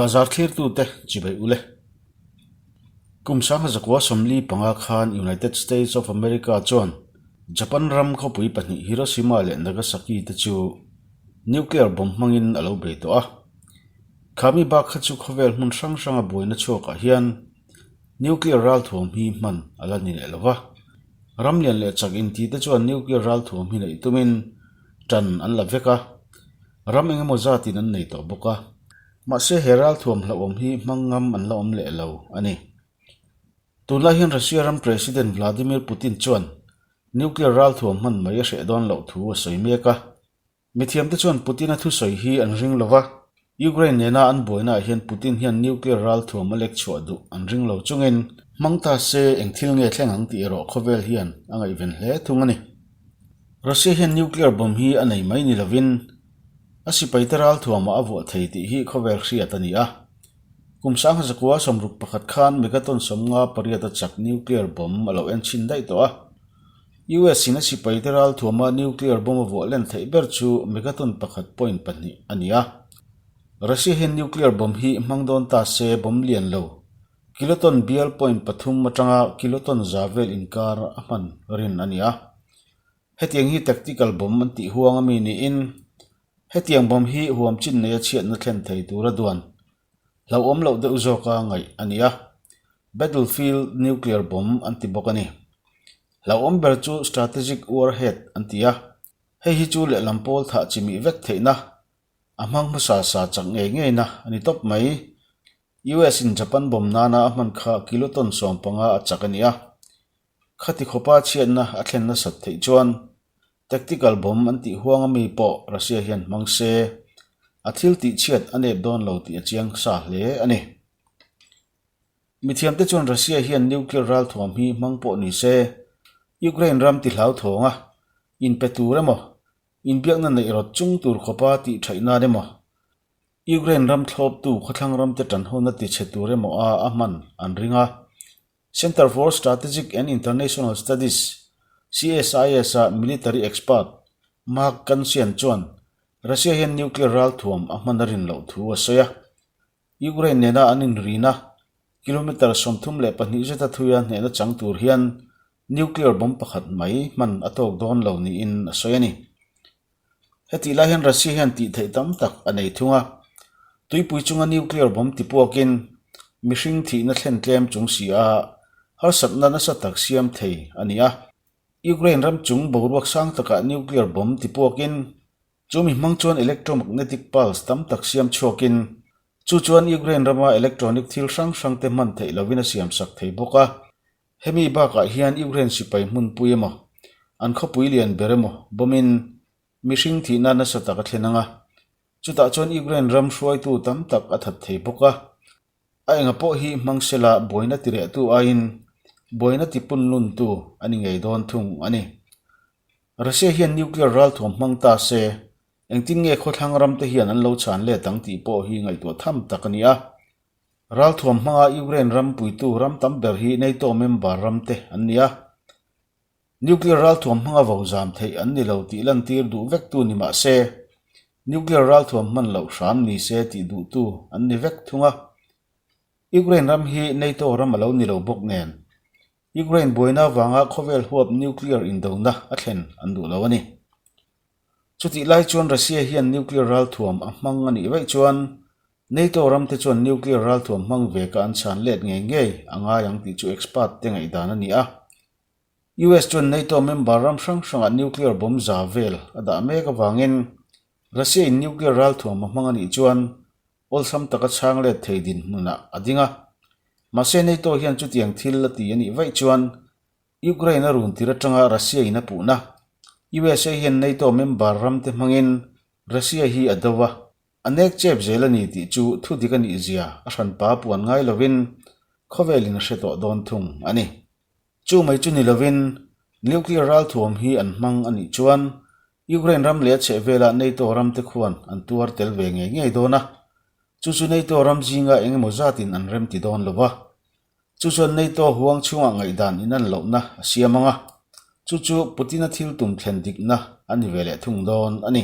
Bazar thlirtute chibai ule. Kum 1945 khan United States of America chuan Japan ram khawpui pahnih Hiroshima leh Nagasaki te chu nuclear bomb hmangin a lo bei tawh a. Khami bak kha chu khawvel hmun hrang hranga buaina chhuakah hian nuclear ralthuam hi hman a la ni leh lo va. Ram lian leh chak inti te chuan nuclear ralthuam hi neih tumin tan an la vek a, ram eng emaw zatin an nei tawh bawk a. Mahse he ralthuam hlauhawm hi hmang ngam an la awm leh lo a ni. Tunlai hian Russia ram President Vladimir Putin chuan nuclear ralthuam hman mai a hreh dawn loh thu a sawi mek a. Mithiamte chuan Putin-a thusawi hi an ring lo va, Ukraine nena an buainaah hian Putin hian nuclear ralthuam a lek chhuah duh an ring lo chungin hmang ta se eng thil nge thleng ang tih erawh khawvel hian a ngaihven hle thung a ni. Russia hian nuclear bomb hi a nei mai ni lovin a sipaite ralthuamah a vuah thei tih hi khawvel hriat a ni a. Kum 1961 khan megaton 58 a chak nuclear bomb a lo enchhin daih tawh a. US in a sipaite ralthuama nuclear bomb a vuah len theih ber chu megaton pakhat point pahnih a ni a. Russia hian nuclear bomb hi hmang dawn ta se bomb lian lo kiloton bial point pathum atanga kiloton za vel inkar a hman rin a ni a. Hetiang hi tactical bomb an tih huang ami niin hetiang bomb hi huam chin neia chhiatna thlen thei tura duan hlauhawm loh deuh zawka ngaih a ni a. Battlefield nuclear bomb an ti bawk a ni. Hlauhawm ber chu strategic warhead an ti a, hei hi chu lehlam pawl thah chi mih vek theihna, a hmang hmasa sa chak ngei ngeina a ni tawp mai. US in Japan bomb nana a hman kha kiloton 15 a chak a ni a. Khati khawpa chhiatna a thlen nasat theih chuan tactical bomb an tih huang ami pawh Russia hian hmang se, a thil tih chhiat a nep dawn lo tih a chiang sa hle a ni. Mithiamte chuan Russia hian nuclear ralthuam hi hmang pawh ni se, Ukraine ram ti hlauthawng a, inpe tur emaw, inbiakna neih rawt chung tur khawpa tih thaih nan emaw, Ukraine ram thlawptu khawthlang ramte tanhona tichhe tur emaw a a hman an ring a. Center for Strategic and International Studies, CSIS, a military expert Mark Cancian chuan Russia hian nuclear ralthuam a hman a rin loh thu a sawi a. Ukraine nena an inrina kilometre 32 zeta thuia hnehna chang tur hian nuclear bomb pakhat mai hman a tawk dawn lo niin a sawi a ni. Hetih lai hian Russia hian tih theih tam tak a nei thung a, tuipui chunga nuclear bomb ti puakin mihring thihna thlen tlem chung si a harsatna nasa tak siam thei a ni a. Ukraine ram chung boruak sang takah nuclear bomb ti puakin chu mi hmang chuan electromagnetic pulse tam tak siam chhuakin chu chuan Ukraine rama electronic thil hrang hrang te hman theih lovin a siamsak thei bawk a. Hemi bakah hian Ukraine sipai hmunpui emaw, an khawpui lian ber emaw bawmin mihring thihna nasa tak a thlen ang a, chutah chuan Ukraine ram hruaitu tam tak a that thei bawk a. A enga pawh hi hmang sela buaina tirehtu aiin buaina tipunluntu a ni ngei dawn thung a ni. Russia hian nuclear ralthuam hmang ta se, engtin nge khawthlang ramte hian an lo chhan let ang tih pawh hi ngaihtuah tham tak a ni a. Ralthuam hmanga Ukraine ram puitu ram tam ber hi NATO member ram te an ni a. Nuclear ralthuam hmanga vo zam theih an ni lo tih lantir duh vektu ni mah se, nuclear ralthuam hman loh hram ni se tih duhtu an ni vek thung a. Ukraine ram hi NATO ram a lo ni lo bawk nen, Ukraine buaina avanga khawvel huap nuclear indona a thlen an duh lo a ni. Chutih lai chuan Russia hian nuclear ralthuam a hmang a nih vaih chuan NATO ramte chuan nuclear ralthuam hmang ve ka an chhan let ngei ngei a ngai ang tih chu expert te ngaihdan a ni a. US chuan NATO member ram hrang hrangah nuclear bomb za vel a dah mek avangin Russia in nuclear ralthuam a hmang a nih chuan awlsam taka chhang let thei dinhmunah a ding a. Mahse NATO hian chutiang thil a ti a nih vaih chuan Ukraine a run tir atanga Russia in a puhna. USA hian NATO member ramte hmangin Russia hi a do a, a nek chep zel a ni tih chu thu dik a nih zia a hranpa puan ngai lovin khawvelin a hre tawh dawn thung a ni. Chu mai chu ni lovin nuclear ralthuam hi an hmang a nih chuan Ukraine ram leh a chhehvela NATO ramte khuan an tuar tel ve ngei ngei dawn a, chu chu NATO ram zinga eng emaw zatin an remti dawn lo va. Chu chuan NATO huang chhungah ngaihdan inan lohna a siam ang a, chu chu Putin-a thil tum thlen dikna a ni ve leh thung dawn a ni.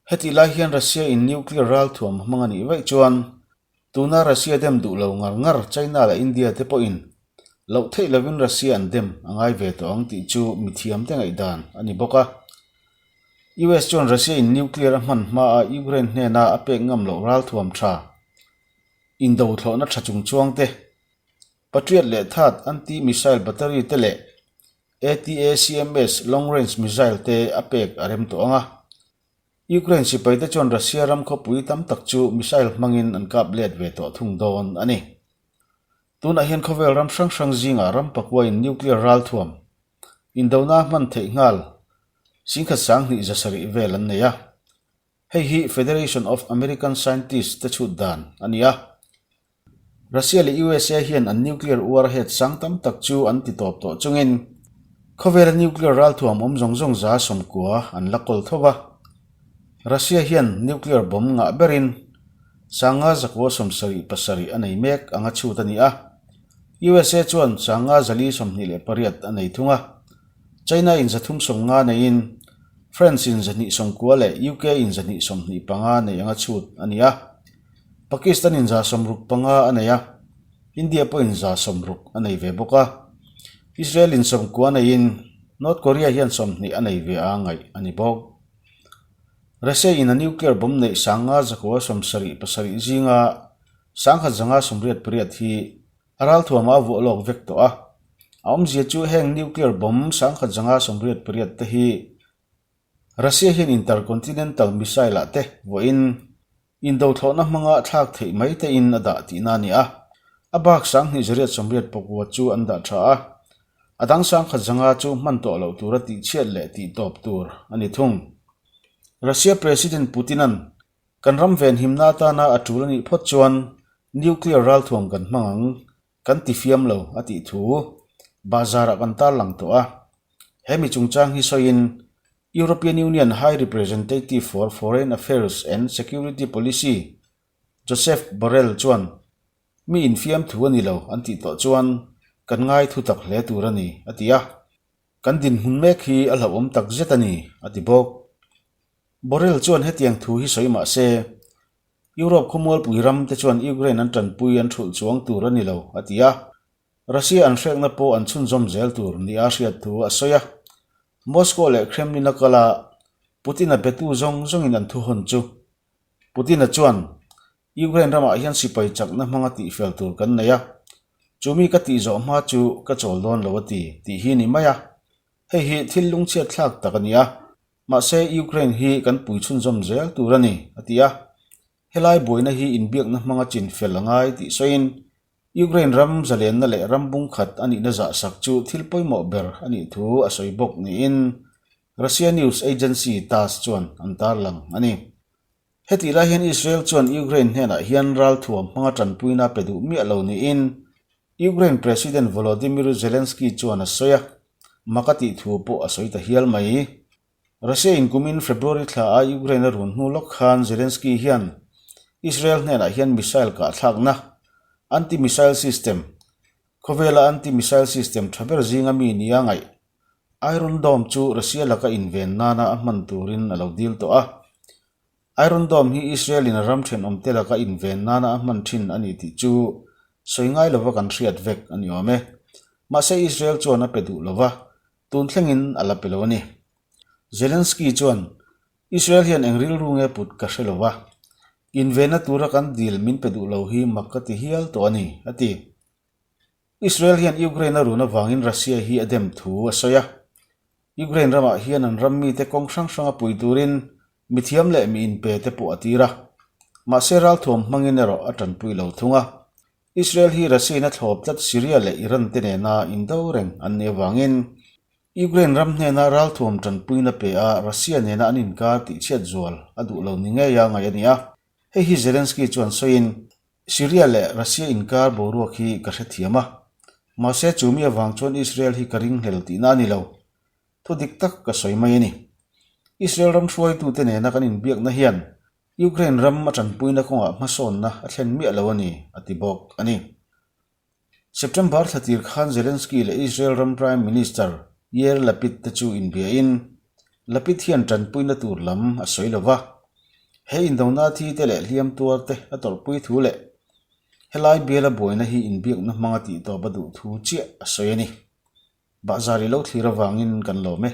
Hetih lai hian Russia in nuclear ralthuam hmang a nih vaih chuan Tuna Russia dem duh lo ngar ngar China leh India te pawhin loh theih lovin Russia an dem a ngai ve tawh ang tih chu mithiamte ngaihdan a ni bawk a. US chuan Russia in nuclear a hman hmaa Ukraine hnena a pek ngam loh ralthuam tha, indo thlawhna tha chungchuang te, Patriot leh THAAD anti-missile battery te leh ATACMS long-range missile te a pek a rem tawh ang a. Ukraine sipaite chuan Russia ram khawpui tam tak chu missile hmangin an kap let ve tawh thung dawn a ni. Tunah hian khawvel ram hrang hrang zingah ram pakuain nuclear ralthuam indona hman theih nghal singkhat 2000 7 vel an nei a. Hei hi Federation of American Scientists te chhut dan a ni a. Russia leh USA hian an nuclear warhead sang tam tak chu an ti tawp tawh chungin khawvela nuclear ralthuam awm zawng zawng 90% an la kawl tho va. Russia hian nuclear bomb ngah berin 597 a nei mek anga chhut a ni a. USA chuan 528 a nei thung a. China in 350 neiin France in 290 leh UK in 225 nei anga chhut a ni a. Pakistan in 65 a nei a, India pawhin 60 a nei ve bawk a. Israel in 90 neiin North Korea hian 20 a nei ve a ngaih a ni bawk. Russia in a nuclear bomb neih 597 zinga 1188 hi a ralthuamah a vuah lawk vek tawh a. A awmzia chu heng nuclear bomb 1188 te hi Russia hian intercontinental missile ah te vuahin indo thlawhna hmanga thlak theih mai te in a dah tihna a ni a. A bak 2889 chu an dah tha a, a dang 1050 chu hman tawh loh tura tihchhiat leh tihtawp tur a ni thung. Russia President Putin-a'n kan ram venhimna atana a tul a nih phawt chuan nuclear ralthuam kan hmang ang Kan ti fiam lo a tih thu bazarah kan tarlang tawh a. He mi chungchang hi sawiin European Union High Representative for Foreign Affairs and Security Policy Josep Borrell chuan mi infiam thu a ni lo an tih tawh chuan kan ngai thu tak hle tur a ni a ti a. Kan dinhmun mek hi a hlauhawm tak zet a ni a ti bawk. Borrell chuan hetiang thu hi sawi mah se Europe khawmualpui ram te chuan Ukraine an tanpui an thulh chuang tur a ni lo, a ti a. Russia an hrekna pawh an chhunzawm zel tur nia hriat thu a sawi a. Moscow leh Kremlin a kal a, Putin-a betu zawng zawngin an thuhawn chu. Putin-a chuan, Ukraine ramah hian sipai chakna hmanga tihfel tur kan nei a, chumi ka tih zawh hma chu ka chawl dawn lo a ti, tih hi ni mai a. Hei hi thil lungchhiat thlak tak a ni a. Mahse, Ukraine hi kan pui chhunzawm zel tur a ni, a ti a. Helai buaina hi inbiakna hmanga chin fel a ngai tih sawiin, Ukraine ram zalenna leh ram bungkhat a nihna zahsak chu thil pawimawh ber a nih thu a sawi bawk niin Russia news agency TASS chuan an tarlang a ni. Hetih lai hian Israel chuan Ukraine hnenah hian ralthuam hmanga tanpuina pe duh miah lo niin Ukraine President Volodymyr Zelensky chuan a sawi a, mak a tih thu pawh a sawi ta hial mai. Russia in kumin February thla a Ukraine a run hnu lawk khan Zelensky hian Israel hnenah hian missile kahthlakna, anti-missile system, khawvela anti-missile system tha ber zinga mi nia ngaih Iron Dome chu Russia laka inven nana a hman turin a lo dil tawh a. Iron Dome hi Israel in a ram thenawmte laka inven nana a hman thin a ni tih chu sawi ngai lova kan hriat vek a ni awm e. Mahse Israel chuan a pe duh lova, tun thlengin a la pe lo a ni. Zelensky chuan, Israel hian eng rilru nge put ka hre lova, invenna tura kan dil min pe duh lo hi mak ka ti hial tawh a ni, a ti. Israel hian Ukraine a run avangin Russia hi a dem thu a sawi a. Ukraine ramah hian an ram mite kawng hrang hranga pui turin mithiam leh mi inpe te pawh a tir a. Mahse ralthuam hmangin erawh a tanpui lo thung a. Israel hi Russia in a thlawp tlat Syria leh Iran te nena indo reng an nih avangin Ukraine ram hnena ralthuam tanpuina pe a Russia nena an inkar tihchhiat zual a duh lo ni ngei a ngaih a ni a. Hei hi Zelensky chuan sawiin Syria leh Russia inkar boruak hi ka hrethiam a, mahse chu mi avang chuan Israel hi ka ringhlel tihna a ni lo. Thu dik tak ka sawi mai a ni. Israel ram hruaitute nena kan inbiakna hian Ukraine ram a tanpuina kawngah hmasawnna a thlen miah lo a ni, a ti bawk a ni. September thla tir khan Zelensky leh Israel ram Prime Minister Yair Lapid te chu inbiain Lapid hian tanpuina tur lam a sawi lo va. He indona thi te leh hliam tuar te a tawrhpui thu leh. Helai biala buaina hi inbiakna hmanga tihtawp a duh thu chiah a sawi a ni. Bahzar i lo thlir avangin kan lawm e.